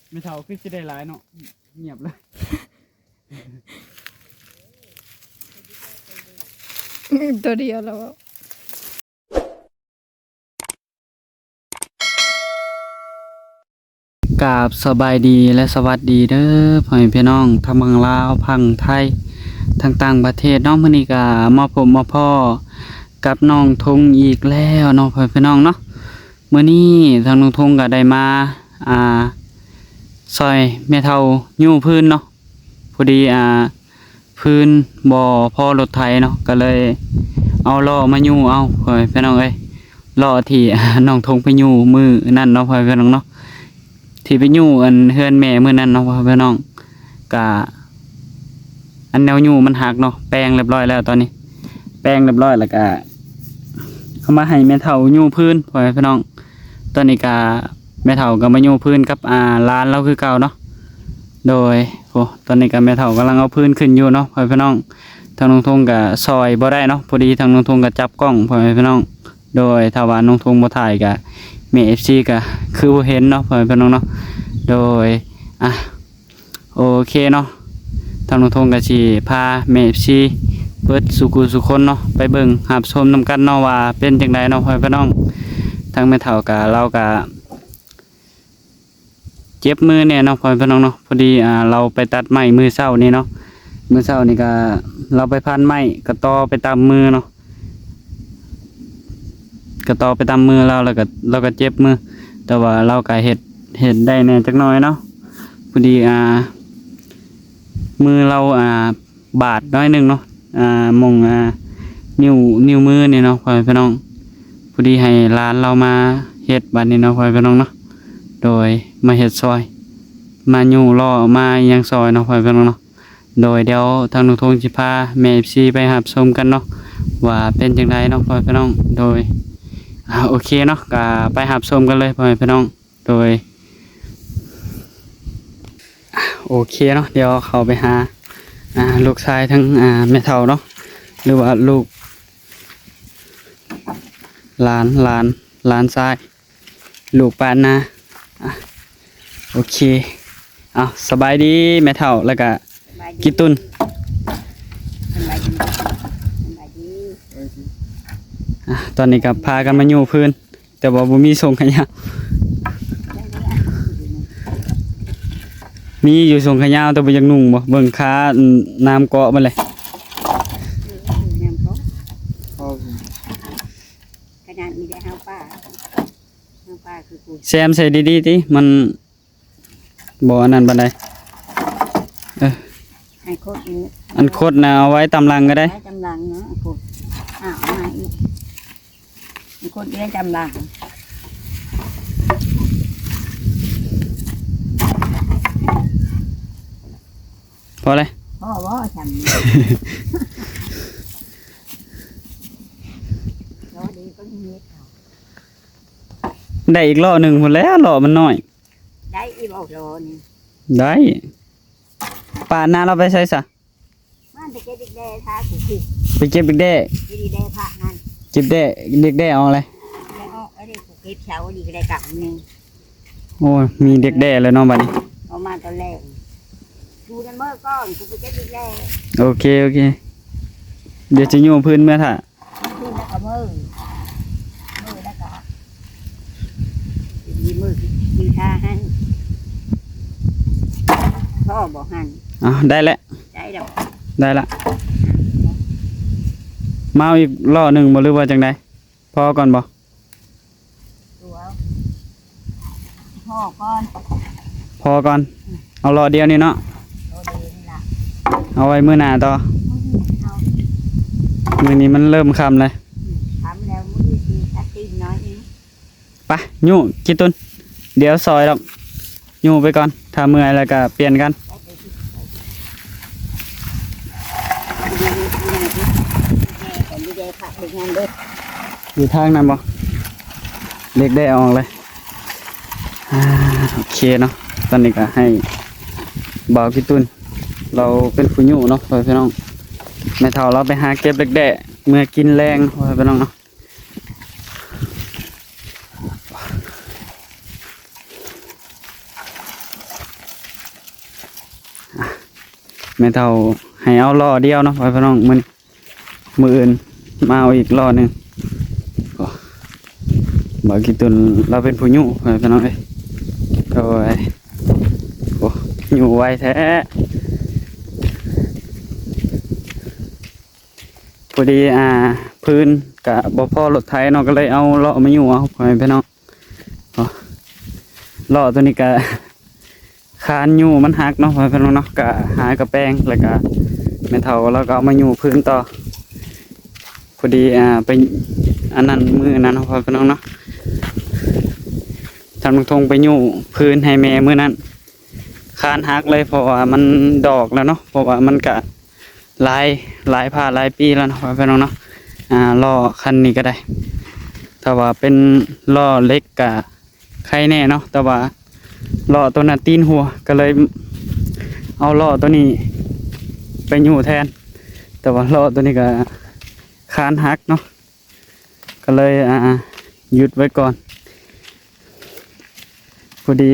ແມ່ເຖົ້າຄືຊິໄດ້ຫຼາຍເນາະ ງຽບເລີຍ ໂຕດຽວແລ້ວ. ກາບສະບາຍດີ ແລະ ສະຫວັດດີເດີ ພໍ່ແມ່ພີ່ນ້ອງ ທັງຝັ່ງລາວ ຝັ່ງໄທ ທັງຕ່າງປະເທດເນາະ. ມື້ນີ້ກະມາພົບມາພໍ້ກັບນ້ອງທົງອີກແລ້ວເນາະ ພໍ່ແມ່ພີ່ນ້ອງເນາະ. ມື້ນີ້ທາງນ້ອງທົງກະໄດ້ມາ ອ່າ ຊ່ອຍແມ່ເຖົ້າຍູ້ພື້ນເນາະ. ພໍດີ ອ່າ ພື້ນບໍ່ພໍລົດໄຖເນາະ ກໍເລີຍເອົາລໍ້ມາຍູ້ເອົາ ພໍ່ແມ່ພີ່ນ້ອງເອີຍ. ລໍ້ທີ່ ນ້ອງທົງໄປຍູ້ມື້ນັ້ນເນາະ ພໍ່ແມ່ພີ່ນ້ອງເນາະ ທີ່ໄປຍູ້ອັນເຮືອນແມ່ມື້ນັ້ນເນາະ ພໍ່ແມ່ພີ່ນ້ອງ. ກະອັນແນວຍູ້ມັນຫັກເນາະ ແປງຮຽບຮ້ອຍແລ້ວຕອນນີ້ ແປງຮຽບຮ້ອຍແລ້ວກະເອົາມາໃຫ້ແມ່ເຖົ້າຍູ້ພື້ນ ພໍ່ແມ່ພີ່ນ້ອງ. ຕອນນີ້ກະແມ່ເຖົ້າກໍມາຍູ້ພື້ນກັບ ອ່າ ຫຼານລາວຄືເກົ່າເນາະ. ໂດຍ ໂອ້ ຕອນນີ້ກໍແມ່ເຖົ້າກຳລັງເອົາພື້ນຂຶ້ນຢູ່ເນາະ ພໍ່ແມ່ພີ່ນ້ອງ. ທາງນ້ອງທົງກໍຊ່ອຍບໍ່ໄດ້ເນາະ ພໍດີທາງນ້ອງທົງກໍຈັບກ້ອງ ພໍ່ແມ່ພີ່ນ້ອງ. ໂດຍ ຖ້າວ່ານ້ອງທົງບໍ່ຖ່າຍກໍແມ່ເອັຟຊີກໍຄືບໍ່ເຫັນເນາະ ພໍ່ແມ່ພີ່ນ້ອງເນາະ. ໂດຍ ອ່ະ ໂອເຄເນາະ ທາງນ້ອງທົງກໍຊິພາແມ່ເອັຟຊີເບິດສູ່ຄູ່ສູ່ຄົນເນາະ ໄປເບິ່ງຮັບຊົມນຳກັນເນາະ ວ່າເປັນຈັ່ງໃດເນາະ ພໍ່ແມ່ພີ່ນ້ອງ. ທາງແມ່ເຖົ້າກໍ ລາວກໍ ເຈັບມືແດ່ເນາະ ພໍ່ແມ່ພີ່ນ້ອງເນາະ. ພໍດີ ອ່າ ລາວໄປຕັດໄມ້ມື້ເຊົ້ານີ້ເນາະ ມື້ເຊົ້ານີ້ກະລາວໄປພັນໄມ້ ກະຕໍ່ໄປຕາມມືເນາະ ກະຕໍ່ໄປຕາມມືລາວ ແລ້ວກະລາວກະເຈັບມື ແຕ່ວ່າລາວກະເຮັດ ເຮັດໄດ້ແດ່ຈັກໜ້ອຍເນາະ. ພໍດີ ອ່າ ມືລາວ ອ່າ ບາດໜ້ອຍໜຶ່ງເນາະ ອ່າ ໝ່ອງ ອ່າ ນິ້ວ ນິ້ວມືນີ້ເນາະ ພໍ່ແມ່ພີ່ນ້ອງ. ພໍດີໃຫ້ຫຼານລາວມາເຮັດບັດນີ້ເນາະ ພໍ່ແມ່ພີ່ນ້ອງເນາະ. ໂດຍ ມາເຮັດຊ່ອຍ ມາຍູ້ລໍ້ ມາຫຍັງຊ່ອຍເນາະ ພໍ່ແມ່ພີ່ນ້ອງເນາະ. ໂດຍ ດຽວທາງນ້ອງທົງຊິພາແມ່ເອັຟຊີໄປຮັບຊົມກັນເນາະ ວ່າເປັນຈັ່ງໃດເນາະ ພໍ່ແມ່ພີ່ນ້ອງ. ໂດຍ ອ່າ ໂອເຄເນາະ ກະໄປຮັບຊົມກັນເລີຍ ພໍ່ແມ່ພີ່ນ້ອງ. ໂດຍ ອ່ະ ໂອເຄເນາະ ດຽວເຂົ້າໄປຫາ ອ່າ ລູກຊາຍທັງ ອ່າ ແມ່ເຖົ້າເນາະ ຫຼືວ່າລູກ ຫຼານ ຫຼານ ຫຼານຊາຍ ລູກປານນາ. ອ່ະ ໂອເຄ ເອົາ ສະບາຍດີແມ່ເຖົ້າ ແລ້ວກະ ສະບາຍດີ ກີ່ຕຸນ ສະບາຍດີ ສະບາຍດີ. ອ່ະ ຕອນນີ້ກໍພາກັນມາຍູ້ພື້ນ ແຕ່ວ່າບໍ່ມີສົ້ງຂາຍາວ ມີຢູ່ສົ້ງຂາຍາວ ແຕ່ບໍ່ຢາກນຸ່ງບໍ່ ເບິ່ງຂາ ນ້ຳເກາະໝົດເລີຍ. ຂະໜາດມີແຕ່ເຮົາປາ ເຮົາປາຄືກູ ແຊມໃສ່ດີໆຕິ ມັນ ບໍ່ອັນນັ້ນປານໃດ. ເອີ ອັນຄົດນີ້ ອັນຄົດນະເອົາໄວ້ຕາມຫຼັງກໍໄດ້ ໄວ້ຕາມຫຼັງເນາະ. ອັນຄົດ ອ້າວ ເອົາມາອີກ ອັນຄົດໄວ້ຕາມຫຼັງ. ພໍແລ້ວ ພໍບໍ່ ຊ່ຳນີ້ ພໍດີກໍມີເຮັດເອົາ. ໄດ້ອີກລໍ້ໜຶ່ງພຸ້ນແຫຼະ ລໍ້ມັນນ້ອຍ. ໄດ້ອີກບໍ່ລໍນີ້? ໄດ້. ປານນາລາວໄປໃສຊະ? ມັນໄປເກັບອີກແດ່ ຖ້າກູຄິດ ໄປເກັບອີກແດ່ ເກັບອີກແດ່ພະນັ້ນ ເກັບແດ່ ເກັບແດ່ອອກເລີຍ ແດ່ອອກ. ເອີ ນີ້ກູເກັບເຊົ້ານີ້ກໍໄດ້ກັບໜຶ່ງ. ໂອ້ຍ ມີເດັກແດ້ແລ້ວເນາະບັດນີ້ ເອົາມາຕອນແລກ. ຢູ່ນຳເມືອກ່ອນ ກູໄປເກັບເດັກແດ້. ໂອເຄ ໂອເຄ ດຽວຈະຍູ້ພື້ນເມືອຖ້າ. ຄືນແລ້ວກໍມື້ ມື້ແລ້ວກໍ ດີມື້ຄືທ່າຫັ້ນ ພໍບໍ່ຫັ້ນ? ເອົາ ໄດ້ແລ້ວ ໄດ້ແລ້ວ ໄດ້ລະ. ມາເອົາອີກລໍ້ໜຶ່ງບໍ່ ຫຼືວ່າຈັ່ງໃດ? ພໍກ່ອນບໍ່? ພໍກ່ອນ ພໍກ່ອນ. ເອົາລໍ້ດຽວນີ້ເນາະ ເອົາໄວ້ມື້ໜ້າຕໍ່. ມື້ນີ້ມັນເລີ່ມຄ່ຳແລ້ວ ຄ່ຳແລ້ວ ມື້ນີ້ຊິຕັດຕີນໜ້ອຍໜຶ່ງ. ໄປ ຍູ້ ກີ່ຕຸນ ດຽວຊ່ອຍດອກ ຍູ້ໄປກ່ອນ ຖ້າເມື່ອຍແລ້ວກໍປ່ຽນກັນ. ຢູ່ທາງນັ້ນບໍ່? ເດັກແດ້ອອກເລີຍ. ອ່າ ໂອເຄເນາະ ຕອນນີ້ກໍໃຫ້ບ່າວກີ່ຕຸນ ລາວເປັນຜູ້ຍູ້ເນາະ ພໍ່ແມ່ພີ່ນ້ອງ. ແມ່ເຖົ້າລາວໄປຫາເກັບເດັກແດ້ເມືອກິນແລງ ພໍ່ແມ່ພີ່ນ້ອງເນາະ. ໂ ແມ່ເຖົ້າໃຫ້ເອົາລໍ້ດຽວເນາະ ພໍ່ແມ່ພີ່ນ້ອງ. ມື້ ມື້ອື່ນມາເອົາອີກລໍ້ໜຶ່ງ. ໂອ້ ບ່າວກີ່ຕຸ່ນລາວເປັນຜູ້ຍູ້ ພໍ່ແມ່ພີ່ນ້ອງເອີຍ. ໂອ້ຍ ໂອ້ ຍູ້ໄວແທ້. ພໍດີ ອ່າ ພື້ນກະບໍ່ພໍລົດໄຖເນາະ ກໍເລີຍເອົາລໍ້ມາຍູ້ເອົາ ພໍ່ແມ່ພີ່ນ້ອງ. ອໍ ລໍ້ໂຕນີ້ກະຄານຍູ້ມັນຫັກເນາະ ພໍ່ແມ່ພີ່ນ້ອງເນາະ, ກະຫາກະແປງ ແລ້ວກະແມ່ເຖົ້າລາວກໍເອົາມາຍູ້ພື້ນຕໍ່. ພໍດີ ອ່າ ໄປອັນນັ້ນ ມື້ນັ້ນເນາະ ພໍ່ແມ່ພີ່ນ້ອງເນາະ, ທາງລຸງທົງໄປຍູ້ພື້ນໃຫ້ແມ່ມື້ນັ້ນ ຄານຫັກເລີຍ ເພາະວ່າມັນດອກແລ້ວເນາະ, ເພາະວ່າມັນກະ ຫຼາຍ ຫຼາຍພາຫຼາຍປີແລ້ວເນາະ ພໍ່ແມ່ພີ່ນ້ອງເນາະ. ອ່າ ລໍ້ຄັນນີ້ກໍໄດ້ ຖ້າວ່າເປັນລໍ້ເຫຼັກກະໄຄແນ່ເນາະ, ແຕ່ວ່າລໍ້ໂຕນັ້ນຕີນຮົ່ວ ກໍເລີຍເອົາລໍ້ໂຕນີ້ໄປຍູ້ແທນ, ແຕ່ວ່າລໍ້ໂຕນີ້ກໍຄານຫັກເນາະ. ກໍເລີຍ ອ່າ ຢຸດໄວ້ກ່ອນ. ພໍດີ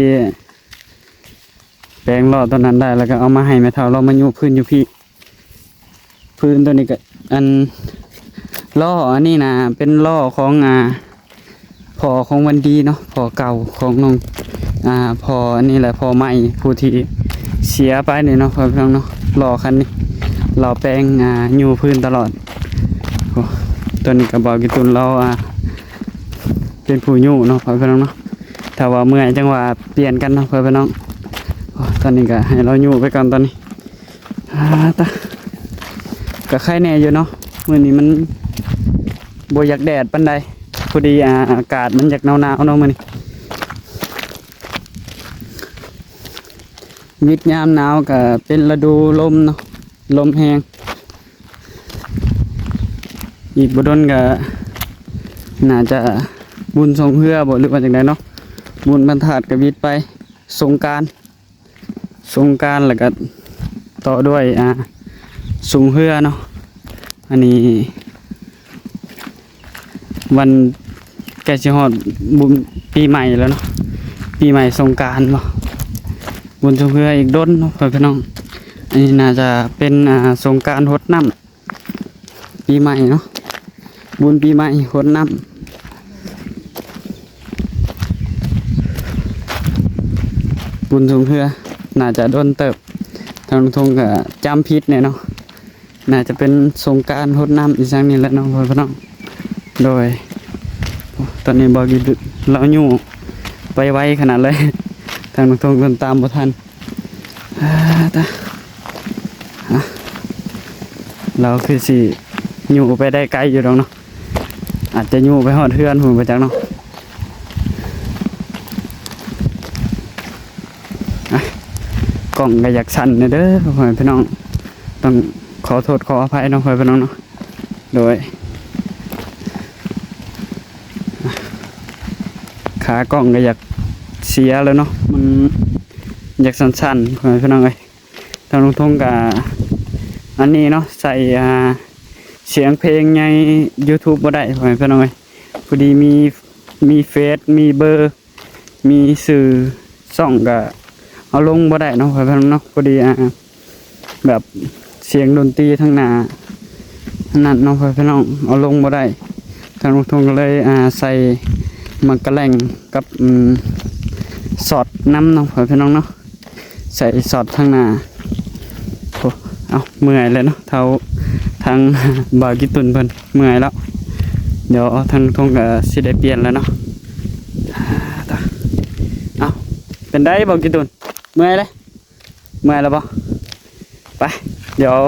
ແປງລໍ້ຕົວນັ້ນໄດ້ ແລ້ວກໍເອົາມາໃຫ້ແມ່ເຖົ້າລາວມາຍູ້ພື້ນຢູ່ພີ້. ພື້ນຕົວນີ້ກໍ ອັນ ລໍ້ອັນນີ້ນະ ເປັນລໍ້ຂອງ ອ່າ ພໍ່ຂອງວັນດີເນາະ, ພໍ່ເກົ່າຂອງນ້ອງ ອ່າ ພໍ່ອັນນີ້ແຫຼະ ພໍ່ໃໝ່ ຜູ້ທີ່ເສຍໄປນີ້ເນາະ ພໍ່ແມ່ພີ່ນ້ອງເນາະ. ລໍ້ຄັນນີ້ ລາວແປງ ອ່າ ຍູ້ພື້ນຕະຫຼອດ. ໂອ້ ຕົວນີ້ກໍບ່າວກີ່ຕຸ່ນລາວ ອ່າ ເປັນຜູ້ຍູ້ເນາະ ພໍ່ແມ່ພີ່ນ້ອງເນາະ. ຖ້າວ່າເມື່ອຍຈັ່ງວ່າປ່ຽນກັນເນາະ ພໍ່ແມ່ພີ່ນ້ອງ. ໂອ້ ຕອນນີ້ກໍໃຫ້ລາວຍູ້ໄປກ່ອນຕອນນີ້. ອາ ຕະ ກໍໄຄແນ່ຢູ່ເນາະ, ມື້ນີ້ມັນບໍ່ຢາກແດດປານໃດ. ພໍດີ ອາ ອາກາດມັນຢາກໜາວໆເນາະມື້ນີ້. ວິດຍາມໜາວກໍເປັນລະດູລົມເນາະ, ລົມແຮງ. ອີກບໍ່ດົນກໍໜ້າຈະບຸນຊ່ວງເຮືອບໍ ຫຼືວ່າຈັ່ງໃດເນາະ, ບຸນພັນທາດກໍວິດໄປ. ສົງການ ສົງການ ແລ້ວກໍຕໍ່ດ້ວຍ ອ່າ ຊ່ວງເຮືອເນາະ. ອັນນີ້ວັນໃກ້ຊິຮອດບຸນປີໃໝ່ແລ້ວເນາະ, ປີໃໝ່ສົງການບໍ, ບຸນຊ່ວງເຮືອອີກດົນເນາະ ພໍ່ແມ່ພີ່ນ້ອງ. ອັນນີ້ໜ້າຈະເປັນ ອ່າ ສົງການຫົດນ້ຳ ປີໃໝ່ເນາະ, ບຸນປີໃໝ່ຫົດນ້ຳ ບຸນຊ່ວງເຮືອ. ໜ້າຈະດົນເຕີບ, ທາງລຸງທົງກໍຈຳຜິດແນ່ເນາະ, ໜ້າຈະເປັນສົງການຫົດນ້ຳອີ່ຫຍັງນີ້ແຫຼະເນາະ ພໍ່ແມ່ພີ່ນ້ອງ. ໂດຍ ຕອນນີ້ບ່າວກິດລາວຍູ້ໄປໄວຂະໜາດເລີຍ, ທາງລຸງທົງເພິ່ນຕາມບໍ່ທັນ. ອາ ຕາ ອາ ລາວຄືຊິຍູ້ໄປໄດ້ໄກຢູ່ດອກເນາະ, ອາດຈະຍູ້ໄປຮອດເຮືອນພຸ້ນບໍ່ຈັກເນາະ. ອາ ກ້ອງກໍຢາກສັ່ນແດ່ເດີ ພໍ່ແມ່ພີ່ນ້ອງ, ຕ້ອງຂໍໂທດຂໍອະໄພເນາະ ພໍ່ແມ່ພີ່ນ້ອງເນາະ. ໂດຍ ຂາກ້ອງກໍຢາກເສຍແລ້ວເນາະ, ມັນຢາກສັ່ນໆ ພໍ່ແມ່ພີ່ນ້ອງເອີຍ. ທາງລຸງທົງກໍອັນນີ້ເນາະ, ໃສ່ ອ່າ ສຽງເພງໃນຢູທູບບໍ່ໄດ້ ພໍ່ແມ່ພີ່ນ້ອງເອີຍ. ພໍດີມີ ມີເຟສ ມີເບີ ມີຊື່ຊ່ອງກໍເອົາລົງບໍ່ໄດ້ເນາະ ພໍ່ແມ່ພີ່ນ້ອງເນາະ. ພໍດີ ອ່າ ແບບສຽງດົນຕີທາງໜ້ານັ້ນເນາະ ພໍ່ແມ່ພີ່ນ້ອງ, ເອົາລົງບໍ່ໄດ້. ທາງລຸງທົງກໍເລີຍ ອ່າ ໃສ່ໝາກກະແຫຼ່ງກັບ ອືມ ຊັອດນຳເນາະ ພໍ່ແມ່ພີ່ນ້ອງເນາະ, ໃສ່ຊັອດທາງໜ້າ. ໂອ້ ເອົ້າ ເມື່ອຍແລ້ວເນາະ, ເຖົ້າ ທາງບ່າວກິດຕຸ່ນເພິ່ນເມື່ອຍແລ້ວ. ດຽວທາງລຸງທົງກໍຊິໄດ້ປ່ຽນແລ້ວເນາະ. ເອົ້າ ເປັນໃດບ່າວກິດຕຸ່ນ ເມື່ອຍເລີຍ? ເມື່ອຍແລ້ວບໍ່? ໄປ ດຽວ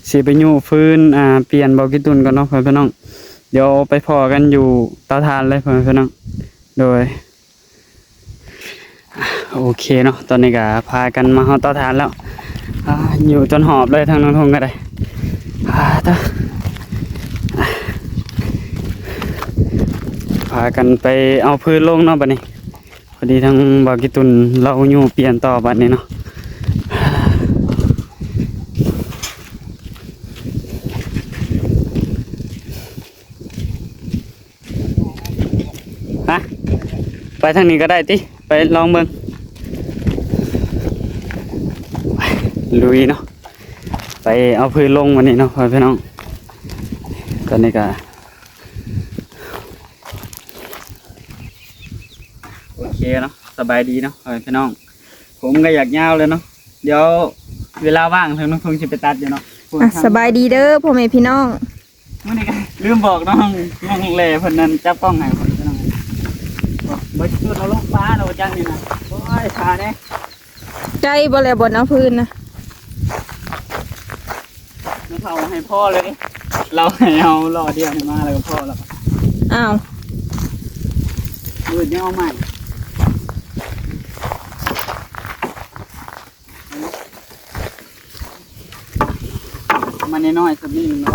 ຊິໄປຍູ້ຟືນ ອ່າ ປ່ຽນບ່າວກິດຕຸ່ນກ່ອນເນາະ ພໍ່ແມ່ພີ່ນ້ອງ. ດຽວໄປພໍ້ກັນຢູ່ເຕົາຖ່ານເລີຍ ພໍ່ແມ່ພີ່ນ້ອງ. ໂດຍ ໂອເຄເນາະ, ຕອນນີ້ກໍພາກັນມາຮອດເຕົາຖ່ານແລ້ວ. ອາ ຢູ່ຈົນຫອບເລີຍ ທາງນ້ອງທົ່ງກໍໄດ້. ອາ ຕາ ພາກັນໄປເອົາຟືນລົງເນາະບັດນີ້. ພໍດີທາງບ່າວກິດຕຸ່ນລາວຍູ້ປ່ຽນຕໍ່ບັດນີ້ເນາະ. ຮະ ໄປທາງນີ້ກໍໄດ້ຕິ ໄປລອງເບິ່ງ. ລຸຍເນາະ. ໄປເອົາຟືນລົງວັນນີ້ເນາະ ພໍ່ແມ່ພີ່ນ້ອງ. ຕອນນີ້ກະ ໂອເຄເນາະ ສະບາຍດີເນາະ ພໍ່ແມ່ພີ່ນ້ອງ. ຜົມກະຢາກຍາວແລ້ວເນາະ ດຽວເວລາວ່າງທາງນ້ອງເພິ່ງຊິໄປຕັດຢູ່ເນາະ. ອ່ະ ສະບາຍດີເດີພໍ່ແມ່ພີ່ນ້ອງ. ມື້ນີ້ກະລືມບອກນ້ອງ ນ້ອງແຫຼເພິ່ນນັ້ນຈັບກ້ອງໃຫ້ເພິ່ນ ພີ່ນ້ອງ. ບໍ່ ບໍ່ຈຸດເອົາລົງປາແລ້ວຈັກນີ້ນະ. ໂອ້ຍ ພາແດ່. ໄກບໍ່ແລະ ບ່ອນເອົາຟືນນະ? ແມ່ເຖົ້າໃຫ້ພໍເລີຍເດ້ ລາວໃຫ້ເຮົາລໍ້ດຽວນີ້ມາແລ້ວກະພໍແລ້ວ. ອ້າວ ມື້ອື່ນຍັງເອົາໃໝ່. ມັນນ້ອຍໆ ສ່ຳນີ້ເນາະ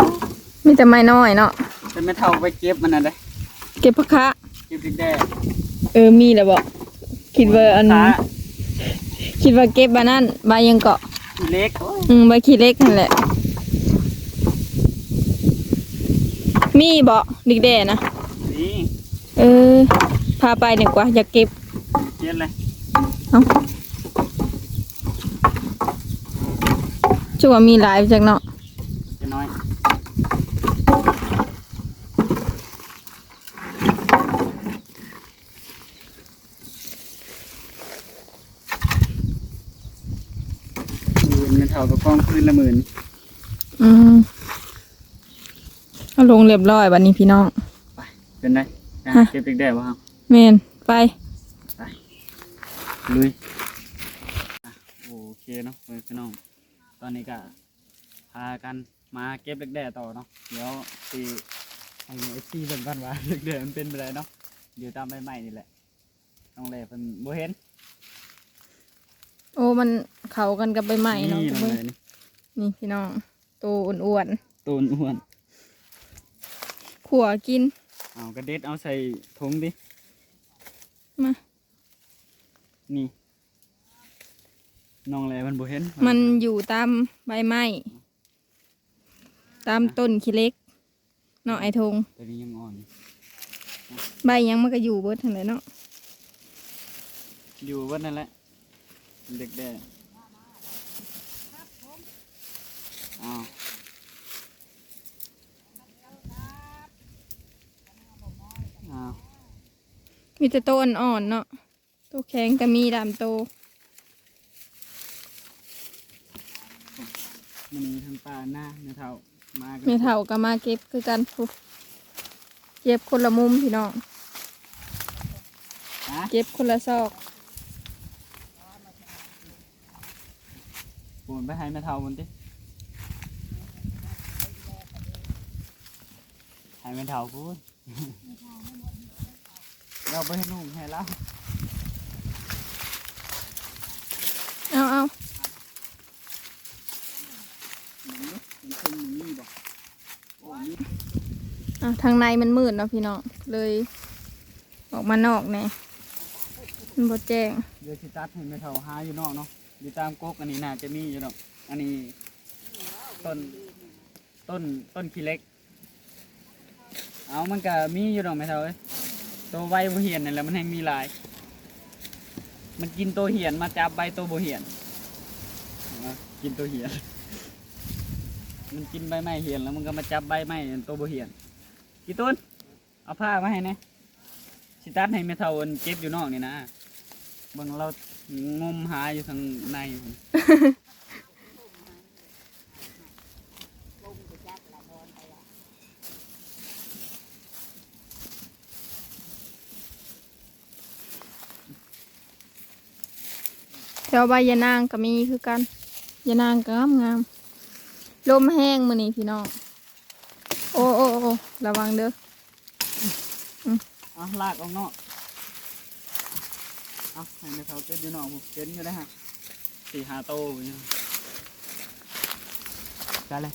ມີແຕ່ໄມ້ນ້ອຍເນາະ. ແຕ່ແມ່ເຖົ້າໄປເກັບມັນນັ້ນເດ້ ເກັບຜັກຄະ ເກັບແດກ. ເອີ ມີແລ້ວບໍ? ຄິດວ່າອັນ ຄະ ຄິດວ່າເກັບອັນນັ້ນ ໃບຫຍັງເກາະ ຂີ້ເຫຼັກ. ໂອ້ຍ ອືມ ໃບຂີ້ເຫຼັກຫັ້ນແຫຼະ. ມີບໍ ດິກແດ້ນະ? ມີ. ເອີ ພາໄປດີກວ່າ ຢາກເກັບ. ເກັບເລີຍ. ເອົ້າ ຄືວ່າມີຫຼາຍຈັກເນາະ ຈັກໜ້ອຍ. ມື້ອື່ນແມ່ເຖົ້າກະກອງຄືນລະໝື່ນ. ອືມ ເອົາລົງລຽບຮ້ອຍບັດນີ້ພີ່ນ້ອງ. ໄປ ເປັນໄດ ໄປຫາ ຮະ ເກັບແດກບໍ່ເຮົາ? ແມ່ນ ໄປ ໄປ ລຸຍ. ໂອເຄເນາະ ພີ່ນ້ອງ ຕອນນີ້ກະ ພາກັນມາເກັບແດກໆຕໍ່ເນາະ. ດຽວຊິໃຫ້ເອັຟຊີເບິ່ງກ່ອນວ່າແດກໆມັນເປັນແບບໃດເນາະ ຢູ່ຕາມໃບໄມ້ນີ້ແຫຼະ. ນ້ອງແຫຼເພິ່ນບໍ່ເຫັນ. ໂອ້ ມັນເຂົ້າກັນກັບໃບໄມ້ເນາະ. ນີ້ ນ້ອງແຫຼນີ້ ນີ້ພີ່ນ້ອງ ໂຕອ້ວນໆ ໂຕອ້ວນໆ ຂົ້ວກິນ. ເອົາກະເດັດເອົາໃສ່ຖົງຕິ ມາ ນີ້ ນ້ອງແຫຼເພິ່ນບໍ່ເຫັນ. ມັນຢູ່ຕາມໃບໄມ້ ຕາມ ຮະ ຕົ້ນຂີ້ເຫຼັກເນາະ ອ້າຍທົງ. ໂຕນີ້ຍັງອ່ອນ ໃບຫຍັງມັນກະຢູ່ເບິດຫັ້ນແຫຼະເນາະ ຢູ່ເບິດຫັ້ນແຫຼະ ເດັກແດ່. ອ້າວ ອ້າວ ມີແຕ່ໂຕອ່ອນໆເນາະ. ໂຕແຂງກະມີດາມໂຕ. ມື້ນີ້ທັງປ່ານາ ແມ່ເຖົ້າມາກັນ ແມ່ເຖົ້າກະມາເກັບຄືກັນພຸ້ນ ເກັບຄົນລະມຸມພີ່ນ້ອງ ຮະ ເກັບຄົນລະຊອກ. ປູນໄປໃຫ້ແມ່ເຖົ້າພຸ້ນຕິ ໃຫ້ແມ່ເຖົ້າພຸ້ນ. ລາວບໍ່ເຮັດຫຸງໃຫ້ລາວ. ເອົາ ເອົາ ເບິ່ງດູ ເປັນເພິ່ນມີບໍ່? ໂອ້ ມີ. ອ່າ ທາງໃນມັນມືດເນາະພີ່ນ້ອງ ເລີຍອອກມານອກແດ່ ມັນບໍ່ແຈ້ງ. ດຽວຊິຕັດໃຫ້ແມ່ເຖົ້າຫາຢູ່ນອກເນາະ ຢູ່ຕາມກົກ. ອັນນີ້ໜ້າຈະມີຢູ່ດອກ ອັນນີ້ຕົ້ນ ຕົ້ນ ຕົ້ນຂີ້ເຫຼັກ. ເອົາ ມັນກະມີຢູ່ດອກແມ່ເຖົ້າເອີຍ ໂຕໄວບໍ່ຫຽນນັ້ນແຫຼະ ມັນແຮ່ງມີຫຼາຍ. ມັນກິນໂຕຫຽນ ມາຈັບໃບໂຕບໍ່ຫຽນ ເອີ ກິນໂຕຫຽນ. ມັນກິນໃບໄມ້ຫຽນແລ້ວມັນກະມາຈັບໃບໄມ້ໂຕບໍ່ຫຽນ. ອີ່ຕຸນ ເອົາຜ້າມາໃຫ້ແດ່ ຊິຕັດໃຫ້ແມ່ເຖົ້າອັນເກັບຢູ່ນອກນີ້ນະ. ເບິ່ງລາວງົມຫາຢູ່ທາງໃນພຸ້ນ. ແຖວໃບຢານາງກະມີຄືກັນ ຢານາງກະງາມໆ. ລົມແຮງມື້ນີ້ພີ່ນ້ອງ. ໂອ້ ໂອ້ ໂອ້ ລະວັງເດີ. ອືມ ເອົາ ລາກອອກນອກ. ເອົາ ໃຫ້ແມ່ເຖົ້າເກັບຢູ່ນອກພຸ້ນ ເຫັນຢູ່ເດ້ຮະ ສີ່ຫ້າໂຕຢູ່. ໄດ້ເລີຍ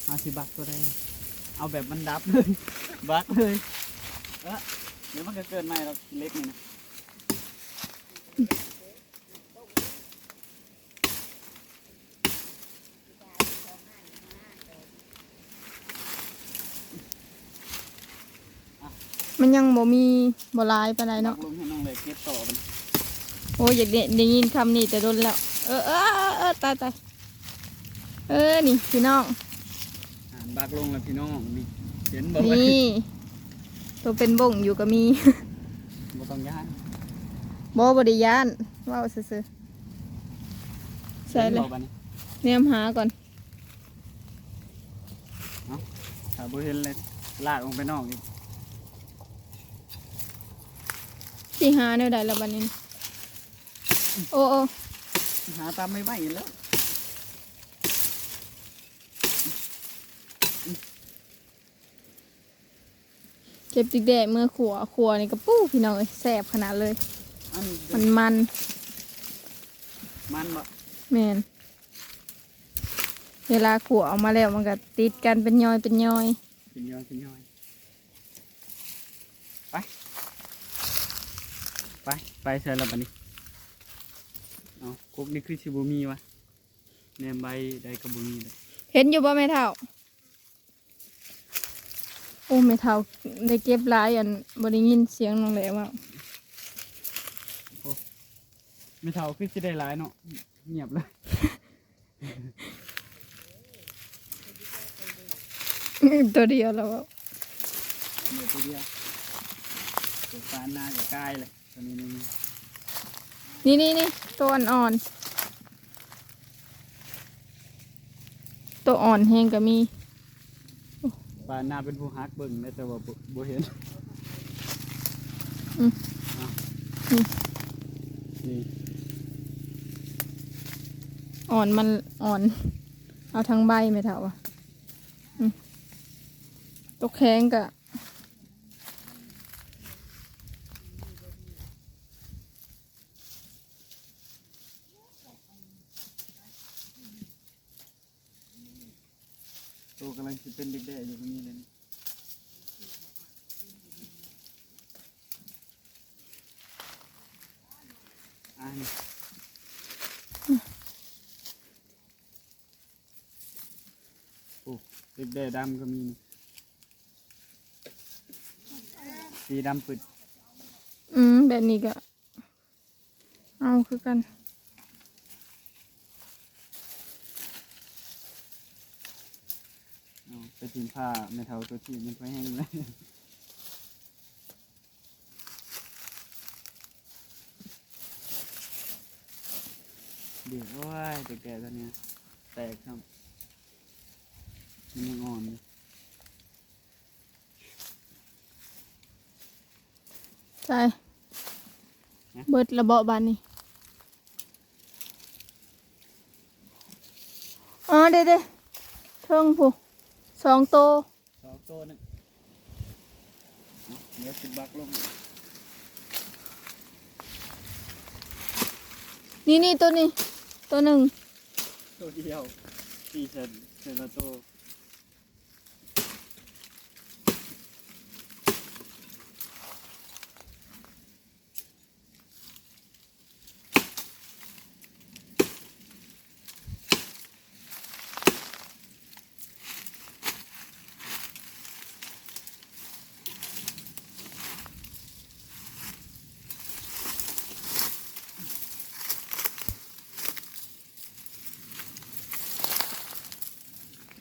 ເຮົາຊິບັກໂຕໃດ ເອົາແບບມັນດັບເລີຍ ບັກເລີຍ. ເອີ ດຽວມັນກະເກີດໃໝ່ດອກ ຂີ້ເຫຼັກນີ້ນະ. ມັນຍັງບໍ່ມີ ບໍ່ຫຼາຍປານໃດເນາະ. ລົງໃຫ້ນ້ອງເລັກເກັບຕໍ່ບັດນີ້. ໂອ້ຍ ຢາກໄດ້ ໄດ້ຍິນຄຳນີ້ແຕ່ດົນແລ້ວ. ເອີ ເອີ ເອີ ເອີ ຕາຍ ຕາຍ. ເອີ ນີ້ພີ່ນ້ອງ ອ່ານບັກລົງແລ້ວພີ່ນ້ອງ ນີ້ເຫັນບໍ່? ນີ້ ໂຕເປັນບົ້ງຢູ່ກໍມີ ບໍ່ຕ້ອງຢ້ານ. ບໍ່ ບໍ່ໄດ້ຢ້ານ ເວົ້າຊື່ໆ. ໃສ່ເລີຍ ເຫັນບໍ່ບັດນີ້? ແນມຫາກ່ອນ. ເອົ້າ ຖ້າບໍ່ເຫັນເລີຍ ລາກອອກໄປນອກອີກ. ຊິຫາແນວໃດລະບັດນີ້? ໂອ້ ໂອ້ ຫາຕາມໄມ້ໆແລ້ວ. ເກັບຈິກແດ້ເມືອຂົ້ວ ຂົ້ວນີ້ກະປູ້ ພີ່ນ້ອງເອີຍ ແຊບຂະໜາດເລີຍ. ມັນ ມັນ ມັນບໍ່? ແມ່ນ. ເວລາຂົ້ວອອກມາແລ້ວ ມັນກະຕິດກັນເປັນຍ່ອຍເປັນຍ່ອຍ ເປັນຍ່ອຍເປັນຍ່ອຍ. ໄປ ໄປ ໄປໃສລະບັດນີ້? ເອົ້າ ກົກນີ້ຄືຊິບໍ່ມີວະ ແນມໃບໃດກະບໍ່ມີເລີຍ. ເຫັນຢູ່ບໍ່ແມ່ເຖົ້າ? ໂອ້ ແມ່ເຖົ້າໄດ້ເກັບຫຼາຍ ອັນ ບໍ່ໄດ້ຍິນສຽງນ້ອງແຫຼເວົ້າ. ໂອ້ ແມ່ເຖົ້າຄືຊິໄດ້ຫຼາຍເນາະ ງຽບເລີຍ. ໂຕດຽວລະເວົ້າ ໂຕດຽວ ໂຕປານນາກະກາຍເລີຍ. ນີ້ ນີ້ ນີ້ ໂຕອ່ອນໆ ໂຕອ່ອນແຮງກະມີ. ປານນາເປັນຜູ້ຮັກເບິ່ງແດ່ ແຕ່ວ່າບໍ່ ບໍ່ເຫັນ. ອືມ ນີ້ ອ່ອນ ມັນອ່ອນ ເອົາທັງໃບແມ່ເຖົ້າວ່າ. ອືມ ໂຕແຂງກະ ໂຕກຳລັງຊິເປັນເດັກແດ້ຢູ່ ກະມີແລ້ວນີ້. ອ່າ ໂອ້ ເດັກແດ້ດຳກະມີ ສີດຳປຶດ. ອືມ ແບບນີ້ກະ ເອົາຄືກັນ. ເອົາໄປຖິ້ມຜ້າແມ່ເຖົ້າໂຕທີ່ມັນພໍແຫ້ງແລ້ວ. ເດ ໂອ້ຍ ແຕ່ແກະໂຕນີ້ແຕກຊ້ຳ ມັນຍັງອ່ອນຢູ່. ໃສ່ ຮະ ເບິດລະເບາະບາດນີ້. ອໍ ເດ ເທິງພຸ້ນ ສອງໂຕ ສອງໂຕນະ. ເອົາ ດຽວຊິບັກລົງ ນີ້ໆ ໂຕນີ້ ໂຕໜຶ່ງ ໂຕດຽວ ສີ່ເຊັນ ເຊັນລະໂຕ.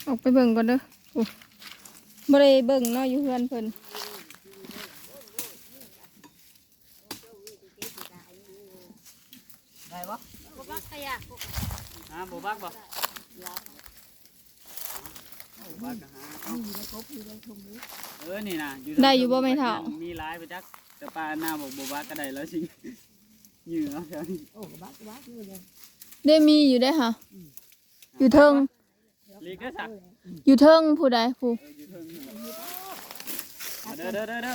ອອກໄປເບິ່ງກ່ອນເດີ. ໂອ້ ບໍ່ໄດ້ເບິ່ງເນາະ ຢູ່ເຮືອນເພິ່ນ. ໄດ້ບໍ່? ບໍ່ບັກກະຢາ ຮະ ບໍ່ບັກບໍ່? ບໍ່ບັກກະຫາເອົາ. ເອີ ນີ້ນະ ໄດ້ຢູ່ບໍ່ແມ່ເຖົ້າ? ມີຫຼາຍປະຈັກ ແຕ່ປານນາບໍ່ ບໍ່ບັກກະໄດ້ແລ້ວຊິ ເຫຍື່ອເອົາແຖວນີ້. ໂອ້ ບັກ ບັກຢູ່ເດ້ ເດ້ ມີຢູ່ເດ້ຫະ. ອືມ ຢູ່ເທິງ ຫຼີກເດີສະ ຢູ່ເທິງຜູ້ໃດຜູ້ ເອີ ຢູ່ເທິງ. ເດີ ເດີ ເດີ ເດີ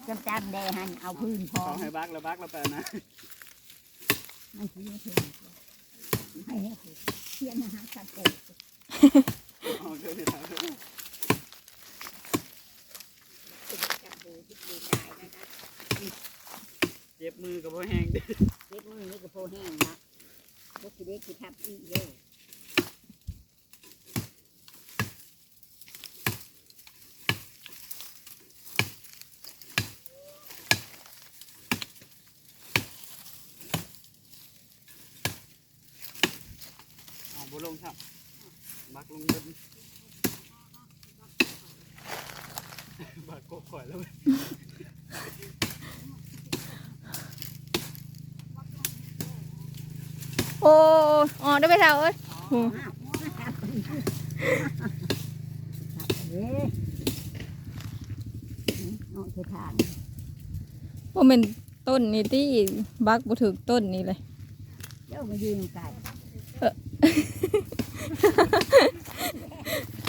ຈຳ ຈຳແດ່ຫັ້ນ ເອົາພື້ນພໍ ເຂົາໃຫ້ບັກລະ ບັກລະໄປນະ ມັນຊິຢູ່ເທິງ ໃຫ້ເຮັດ ຂຽນຫາສັດໂຕ. ເຈັບມືກະບໍ່ແຮງເດ້ ເຈັບມືນີ້ກະພໍແຮງນະ ບໍ່ຊິເດັດຊິທັບອີກເດີ. ເອົາບໍ່ລົງຊ້ຳ. ບັກລົງເບິດ ບັກກົບຂ້ອຍແລ້ວ. ໂອ້ ອອກເດີ້ແມ່ເຖົ້າເອີຍ. ໂອ້ ເດ້ ອອກໃສ່ທາງ. ບໍ່ແມ່ນຕົ້ນນີ້ຕິ ບັກບໍ່ຖືກຕົ້ນນີ້ເລີຍ. ເຈົ້າມາຢືນນຳກັນ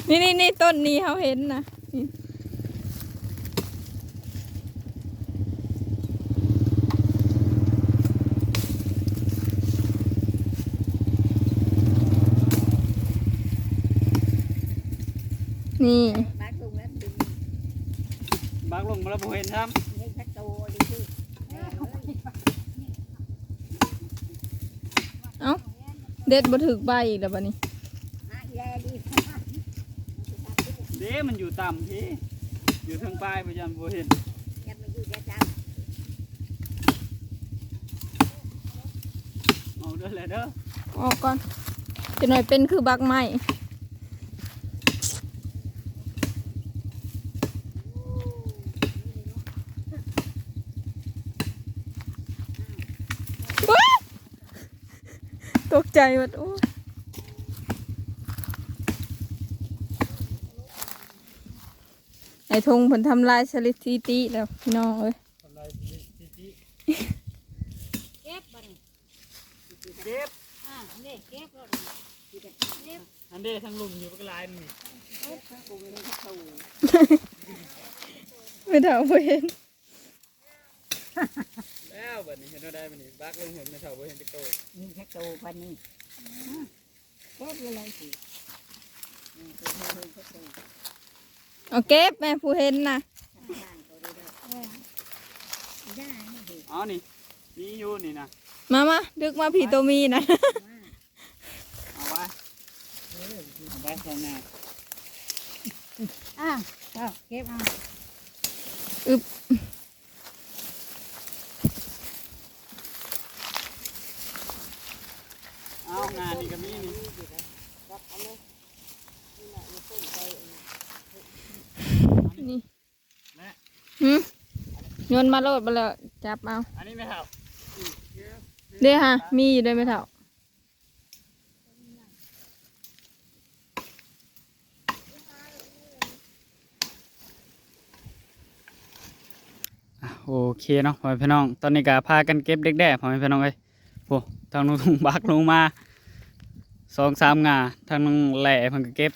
ເອີ ນີ້ໆໆ ຕົ້ນນີ້ເຮົາເຫັນນະ ນີ້ ບັກລົງແລ້ວດຶງ ບັກລົງມາແລ້ວບໍ່ເຫັນຊ້ຳ ເຫັນແຕ່ໂຕນີ້ຄື ເອົ້າ ເດັດບໍ່ຖືກໃບອີກແລ້ວບັດນີ້. ເດ້ ມັນຢູ່ຕ່ຳພີ້ ຢູ່ເທິງປາຍ ບໍ່ຢ້ານບໍ່ເຫັນ ຢ້ານມັນຢູ່ແຕ່ຕ່ຳ. ອອກເດີ້ແຫຼະເດີ້ ອອກກ່ອນ ຈັກໜ້ອຍເປັນຄືບັກໄມ້. ໂອ້ຍ ຕົກໃຈໝົດ ໂອ້ຍ ໄອ້ທົງເພິ່ນທຳລາຍສະຖິຕິແລ້ວພີ່ນ້ອງເອີຍ. ທຳລາຍສະຖິຕິ ເກັບບັດນີ້ ເກັບ ອ່າ ນີ້ເກັບໂລດ ເກັບ ອັນເດ້ ທັງລຸ່ມຢູ່ບັກຫຼາຍນີ້ ເກັບ ແມ່ເຖົ້າບໍ່ເຫັນ. ແລ້ວບັດນີ້ເຮັດແນວໃດບັດນີ້ ບັກລົງເຫັນແມ່ເຖົ້າບໍ່ເຫັນຈັກໂຕ ມີຈັກໂຕປານນີ້ ເກັບຢູ່ເລີຍຊິ ເອົາເກັບແມ່ຜູ້ເຫັນນະ ເອົານີ້ ມີຢູ່ນີ້ນະ ມາ ມາ ດຶກມາພີ້ໂຕມີນະ. ເອົາໄວ້ ເອີ ເອົາໄວ້ຂ້າງໜ້າ ອ່າ ເອົາເກັບເອົາ ອຶບ ເອົາ ງານນີ້ກໍມີນີ້ ນີ້ ແລະ ຫຶ ໂຍນມາໂລດ ບໍ່ແລ້ວຈັບເອົາ ອັນນີ້ແມ່ເຖົ້າ ເດ້ຫາ ມີຢູ່ເດ້ແມ່ເຖົ້າ. ອ່ະ ໂອເຄເນາະ ພໍ່ແມ່ພີ່ນ້ອງ ຕອນນີ້ກໍພາກັນເກັບເດັກແດ້ ພໍ່ແມ່ພີ່ນ້ອງເອີຍ ໂອ້ ທາງນ້ອງທຸງບັກລົງມາສອງສາມງ່າ ທາງນ້ອງແຫຼເພິ່ນກໍເກັບ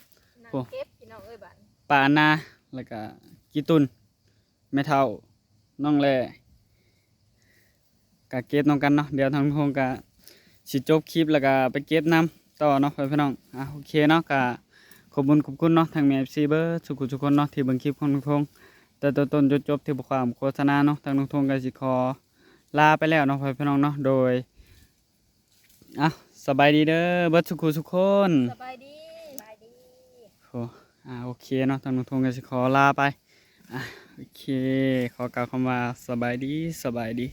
ໂອ້ ເກັບພີ່ນ້ອງເອີຍ ບາດນີ້ ປານາ ແລ້ວກໍກີ່ຕຸ່ນ ແມ່ເຖົ້າ ນ້ອງແຫຼ ກະເກັບນຳກັນເນາະ ດຽວທາງນ້ອງທຸງກະຊິຈົບຄລິບ ແລ້ວກະໄປເກັບນຳຕໍ່ເນາະ ພໍ່ແມ່ພີ່ນ້ອງ. ອ່ະ ໂອເຄເນາະ ກະຂອບບຸນຂອບຄຸນເນາະ ທັງແມ່ເອັຟຊີເບິດສູ່ຜູ້ສູ່ຄົນເນາະ ທີ່ເບິ່ງຄລິບຂອງນ້ອງທຸງ ແຕ່ຕົ້ນຈົນຈົບ ທີ່ບໍ່ຂ້າມໂຄສະນາເນາະ ທາງນ້ອງທຸງກະຊິຂໍລາໄປແລ້ວເນາະ ພໍ່ແມ່ພີ່ນ້ອງເນາະ ໂດຍ ອ່ະ ສະບາຍດີເດີ ເບິດສູ່ຜູ້ສູ່ຄົນ ສະບາຍດີ ສະບາຍດີ. ໂອ້ ອ່າ ໂອເຄເນາະ ທາງນ້ອງທຸງກໍຊິຂໍລາໄປ ອ່າ ໂອເຄ ຂໍກ່າວຄຳວ່າສະບາຍດີ ສະບາຍດີ.